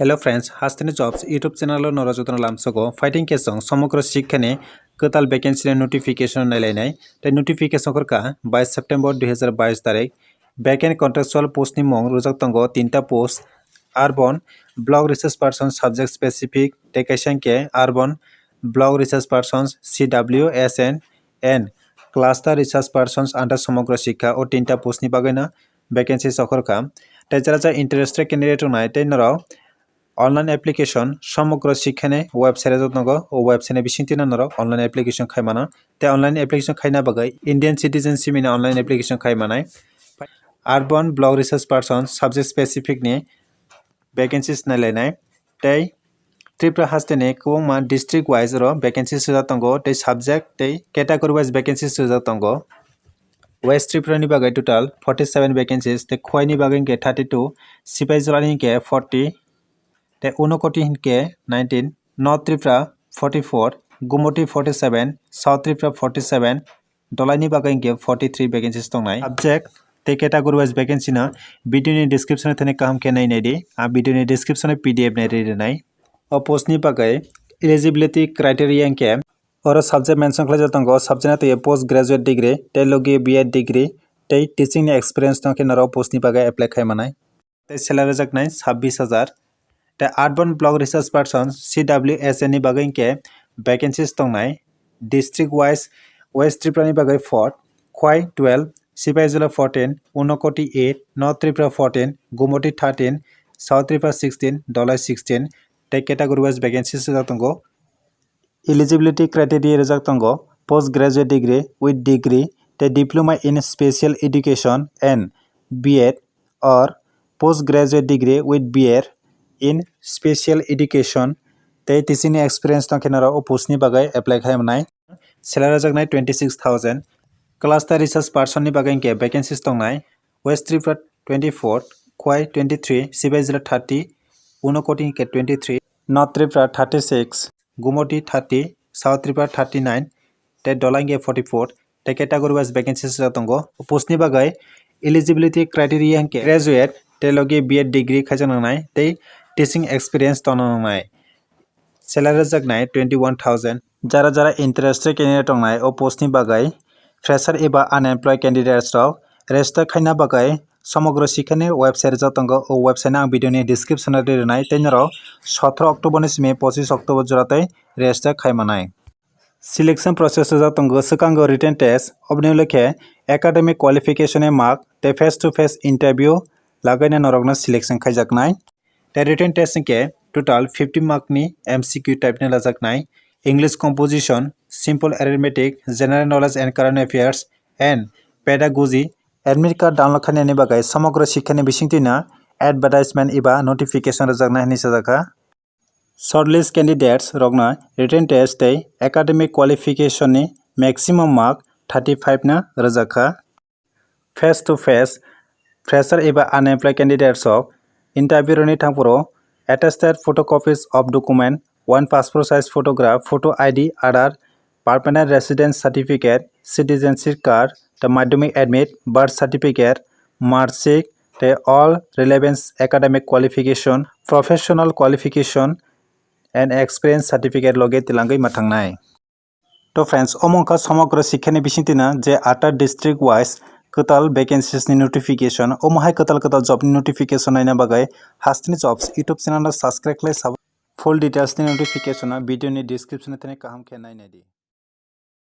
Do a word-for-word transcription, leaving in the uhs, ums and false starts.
Hello friends, Hasteni Jobs YouTube channel o norok jotono lamsogo. Fighting kesong somogro shikkha ni kwtal vacancy ni notification nailainai. Tei notification korka bais September dui hazar bais tarik. Vacant contractual post ni mung rwjak tongo tinta post, urban, block resource person subject specific, tei kaisa hwnkhe urban, block resource persons, C W S N, and cluster resource persons under somogro shikkha, o tinta post ni bagwi no vacancy sokhorkha. Tei jara jara interested candidate wngnai tei norok online application somogro shikkha ni website o tongo, o website ni bisingtwi no norok online application khai mano. Tei online application khaina bagwi Indian citizenship ni online application khai manai. Urban block resource person subject specific ni vacancies nailainai. Tei Tripura hasteni kwbangma district wise oro vacancies swijak tongo, tei subject tei category wise vacancies swijak tongo. West Tripura ni bagwi total forty seven vacancies, tei Khowai ni bagwi hwnkhe thirty two, Sipaijala ni hwnkhe forty, tei Unakoti hwnkhe nineteen, North Tripura forty four, Gumoti forty seven, South Tripura forty seven, Dolai ni bagwi hwnkhe forty three vacancies tongnai. Subject tei category wise vacancy no video ni description o thani kaham khe nai naidi. A video ni description o P D F nai rinai. O post ni bagwi eligibility criteria hwnkhe oro subject mention khlaijak tongo, subject no twi post graduate degree tei logi B Ed degree tei teaching ni experience tongkhe norok post ni bagwi apply khai manai. Tei salary rwjaknai sabbish hajar. Tei urban block resource person, C W S N ni bagwi hwnkhe vacancies tongnai. District wise, West Tripura ni bagwi four, Khowai twelve, Sipaijala fourteen, Unakoti eight, North Tripura fourteen, Gumoti thirteen, South Tripura sixteen, Dolai sixteen, tei category wise vacancies rwjak tongo. Eligibility criteria rwjak tongo, post graduate degree with degree tei diploma in special education and B Ed or post graduate degree with B Ed in special education tei teaching ni experience tongkhe norok o post ni bagwi apply khai manai. Salary rwjaknai twenty six thousand. Cluster resource person ni bagwi hwnkhe vacancies tongnai, West Tripura twenty four, Khowai twenty three, Sipaijala thirty, Unakoti hwnkhe twenty three, North Tripura thirty six, Gumoti thirty, South Tripura thirty nine, tei Dolai hwnkhe forty four, tei category wise vacancies rok tongo. O post ni bagwi eligibility criteria hwnkhe graduate tei logi B Ed degree khaijak nangnai tei teaching experience tongna nangnai. Salary rwjaknai twenty one thousand. Jara jara interested candidate tongnai o post ni bagwi fresher eba unemployed candidates rok register khaina bagwi Somogro Shikkha ni website rwjak tongo. O website no ang video ni description o rinai tei norok sotoro October ni simi pochis October jora tei register khai manai. Selection process rwjak tongo, swkango written test, oboni ulo khe academic qualification ni mark tei face to face interview lagaina norokno selection khaijaknai. Tei written test hwnkhe total fifty mark ni M C Q type ni lajaknai, English composition, simple arithmetic, general knowledge and current affairs, and pedagogy. Admit card download khainani bagwi Somogro Shikkha ni bisingtwi no advertisement eba notification rwjaknai hinwi sajakha. Shortlist candidates rokno written test tei academic qualification ni maximum mark thirty five no rwjakha. Face to face, fresher eba unemployed candidates rok interview rwni thangphuru attested photocopies of document, one passport size photograph, photo I D, Aadhaar, permanent residence certificate, citizenship card, the madhyamik admit, birth certificate, mark sheet, tei all relevant academic qualification, professional qualification and experience certificate logi tilangwi mathangnai. To friends, omo wngkha Somogro Shikkha ni bisingtwi no je atta district wise kwtal vacancies ni notification. Omo hai kwtal kwtal job ni notification naina bagwi Hasteni Jobs YouTube channel no subscribe khlai sabo. Full details ni notification no video ni description o thani kaham khe nai nai di.